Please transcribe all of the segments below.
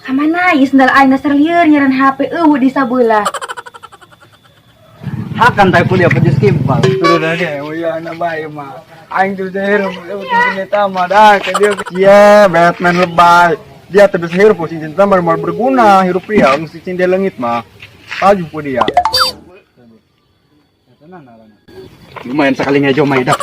Kamana ieu sendal aing dasar lieur nyaran HP eueuh di sabelah. Hakan tay kuliah pejus kimpal. Turun aja, oh iya anak bayi mah. Aing tuh hirup, cincin eta mah dah ke dia. Iya, Batman lebay. Dia teu bisa hirup cincin eta mah moal berguna hirup dia, mesti cincin dia leungit mah. Paju ku dia. Lumayan sekali ngejo mah dak.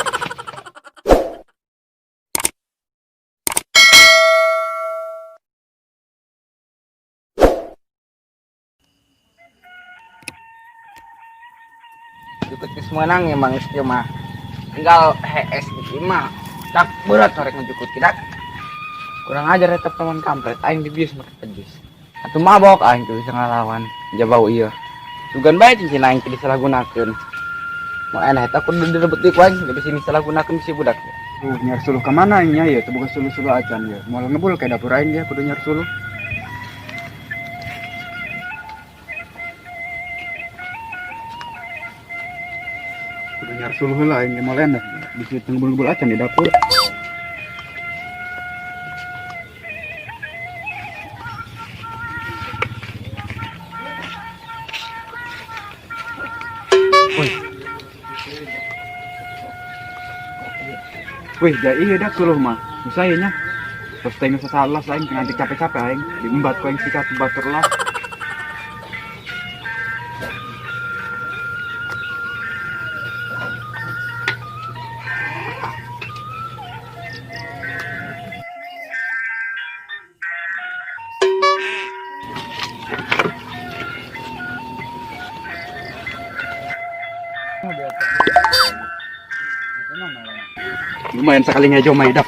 Ikut geus meunang emang geus ieu mah. Tinggal HS di imah. Tak berat rek ngejukut tidak. Kurang ajar eta teman kampret aing dibius make pejus. Atuh mabok aing tuh bisa ngalawan jabau ieu. Sugan bae cincin aing teh disalahgunakeun. Mun enak eta kudu direbut deui ku aing, geus bisa disalahgunakeun si budak. Nyari suluh ke mana aingnya ya? Teu boga suluh-suluh acan ya. Moal ngebul ke dapur aing ya kudu nyari suluh. Kudu nyari suluh heula aing moal enak. Bisi teu ngebul-ngebul acan di dapur. Wih, jadi iya dah suluh mah. Bisa ya nya. Terus teh geus salah aing nanti capek-capek aing diembat ku aing sikat batur lah. Lumayan sekali ngejo mah dak.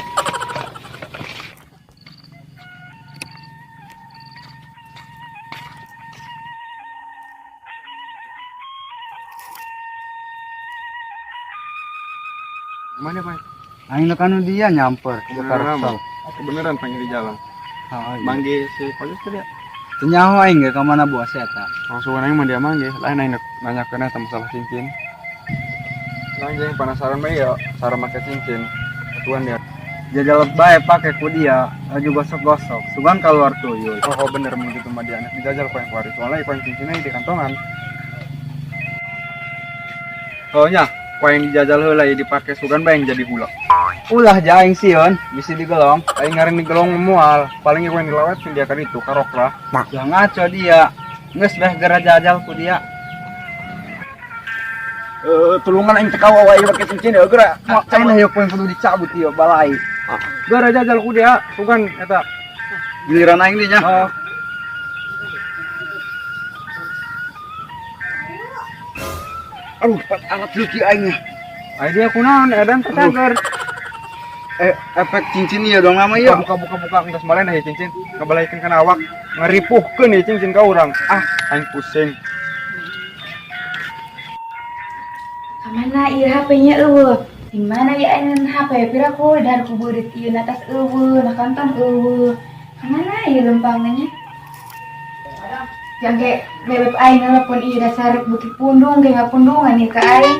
Mana, Pak? Aing kanu dia nyamper ke Kebeneran, Jakarta. Kebeneran panggil di jalan. Heeh. Manggil si Pajus tadi ya? Teu nyaho aing ge ka mana buah si eta. Langsung aing mah dia manggil, lain aing nanyakeun eta masalah cincin. Lain jeung penasaran bae ya cara make cincin. Tuan dia. Jajal bae pake ku dia, laju gosok-gosok. Sugan keluar tuyul. Oh, bener mun kitu mah dia anak dijajal ku aing kuari. Soalnya ku aing cincinnya di kantongan. Oh nya, ku aing dijajal heula ieu dipake sugan bae yang jadi gula. Ulah ja aing sieun, bisi digelong. Aing ngaran digelong moal, paling ku aing dilawetkeun dia ka ditu karok lah. Lah ngaco dia. Geus beh geura jajal ku dia. Tulungan aing teh kawa wae make cincin ya geura. Aing hayang poin kudu dicabut ieu balai. Geura jajal ku dia, sugan eta. Giliran aing dinya. Oh. Aduh, pat alat luki aingnya. Ai dia kunaon edan tercager. Efek cincin ieu dong lama ieu. Buka buka buka geus malen aya cincin ngabalaikeun kana awak, ngaripuhkeun ieu cincin ka urang. Ah, aing pusing. Kamana ieu HP-nya eueuh? Di mana ya aing HP piraku dar ku beurit ieu na tas eueuh, na kantong eueuh. Kamana ieu lempangna nya? Yang kayak bebek aing nelpon ieu dasar bukit pundung kayak ngapundungan ieu ka aing.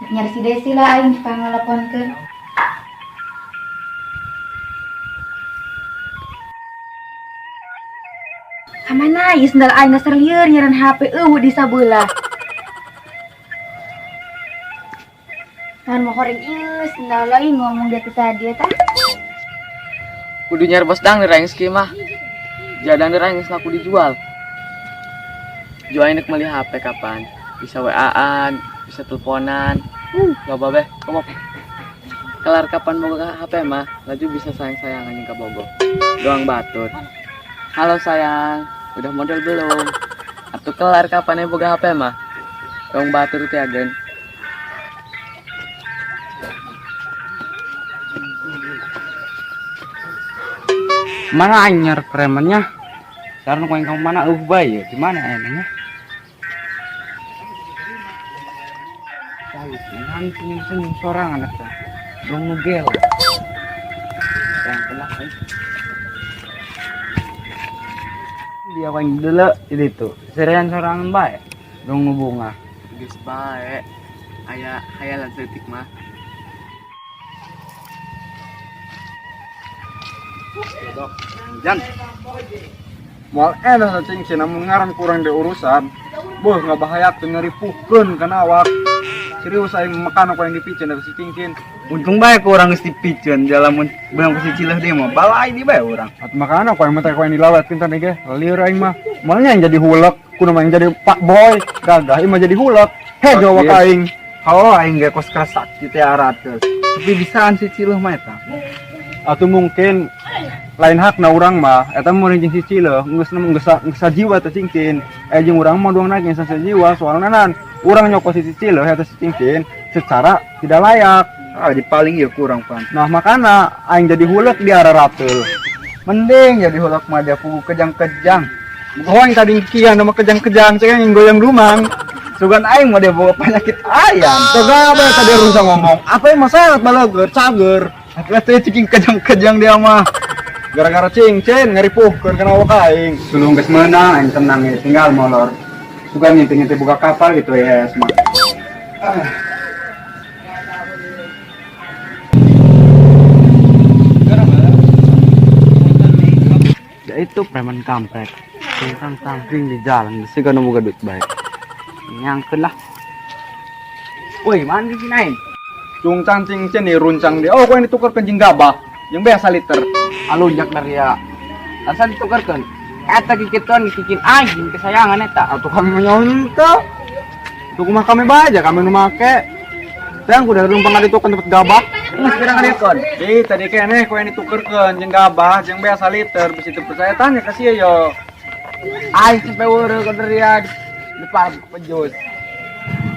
Nyari si Desi lah aing pangneleponkeun. Kamana ieu sendal aing dasar lieur nyaran HP eueuh di sabelah. Naon mau horeng ieu sendal lain ngomong dia tadi eta. Kudu nyari bos dang dirang geus mah. Jadang dirang geus laku dijual. Jual nek meuli HP kapan? Bisa WA-an, bisa teleponan. Loba beh, komo. Kelar kapan boga HP mah, laju bisa sayang-sayangan jeung ka bogo. Doang batur. Halo sayang, udah model belum? Atau kelar kapan boga HP mah? Doang batur teh agen. Mana anyar premannya? Sekarang kau yang kamu mana bae ya? Gimana enaknya? Dengan senyum-senyum sorangan eta. Dong nugel. Yang kena aing. Dia paling dulu itu. Serean sorangan bae. Dong nubunga. Geus bae. Aya hayalan seutik mah. Jan. Moal enak sa cincin namun ngaran kurang di urusan. Boh ngabahayakeun ngaripuhkeun kana awak. Serius aing makan aku yang dipicen dari si cincin. Untung bae ku urang geus dipiceun jalamun beunang ku si Cileuh deui mah balai di bae urang. Atuh makana aku yang minta aku yang dilawatkeun tadi ge. Lieur aing mah. Moalnya yang jadi hulek, kudu mah yang jadi pak boy. Gagah ieu mah jadi hulek. Hejo wak aing. Oh, aing ge kos keras sakti teh arateus. Tapi bisaan si Cileuh mah eta. Atau mungkin lain hakna urang mah eta mah jeung si Cileuh geus geus geus sajiwa teh cincin. Jeung urang mah doang naik geus sajiwa soalna nan urang nyokot si Cileuh eta si cincin secara tidak layak. Ah, di paling ieu kurang pan. Nah, makana aing jadi hulek di arah ratul. Mending jadi hulek mah dia pugu kejang-kejang. Oh, yang tadi kian sama kejang-kejang, saya yang goyang rumang. Sugan aing mah dia bawa penyakit ayam. Coba apa yang tadi rusak ngomong? Apa yang masalah balager, cager. Akhirnya teh ciking kejang-kejang dia mah. Gara-gara cincin ngeripuhkeun kana awak aing. Sulung geus meunang aing tenang ya, tinggal molor. Sugan ngintip-ngintip buka kapal gitu ya, mah. Ya itu preman kampret. Tentang tangkring di jalan, mesti kan boga duit baik. Nyangkeun lah. Woi, mana sih naik? Cungcang cincin nih runcang dia. Oh, kau yang ditukar kencing gabah. Yang biasa liter. Alunjak dari ya. Asal ditukarkeun. Eta kikituan kikikin aing kesayangan eta. Atau kami menyontoh. Itu rumah kami baja, kami nu make. Sayang udah numpang ditukeun tempat gabah. Geus pirang kadieukeun? Ih, tadi keneh kau yang ditukerkeun jeung gabah, jeung biasa liter, bisa teu percaya tanya ka sia yo. Aing sampai weureuh ka dari ya depan pejus.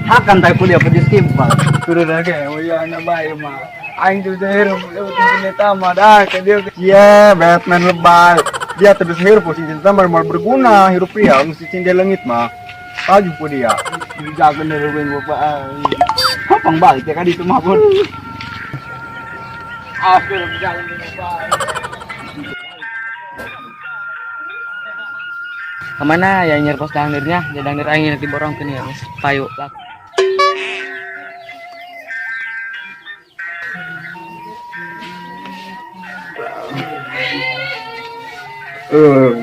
Hakan teh kuliah pejus kimpal. Turun lagi, oh iya anak bae mah. Aing tuh hirup, lewat eta mah dah ke dia. Iya, Batman lebay. Dia terus hirup pusing cinta mah moal berguna, hirup pria mesti cinta leungit mah. Taju ku dia. Dijaga dari bapak aing. Kopang balik ya ka ditu mah pun. Aku jalan di bapak. Kemana ya nyerpos dangdirnya? Ya dangdir aing nanti borong ke nih, geus payu lah.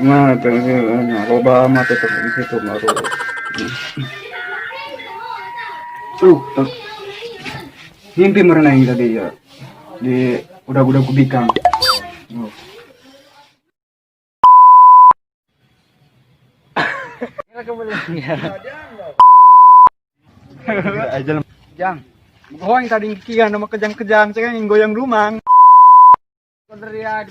Mah teh loba mah teh di situ mah. Tuh. Mimpi meureun aing tadi ya. Di udah-udah kubikang. Oh. Aja Jang, Oh, yang tadi kian sama kejang-kejang, saya yang goyang rumang. dari ya.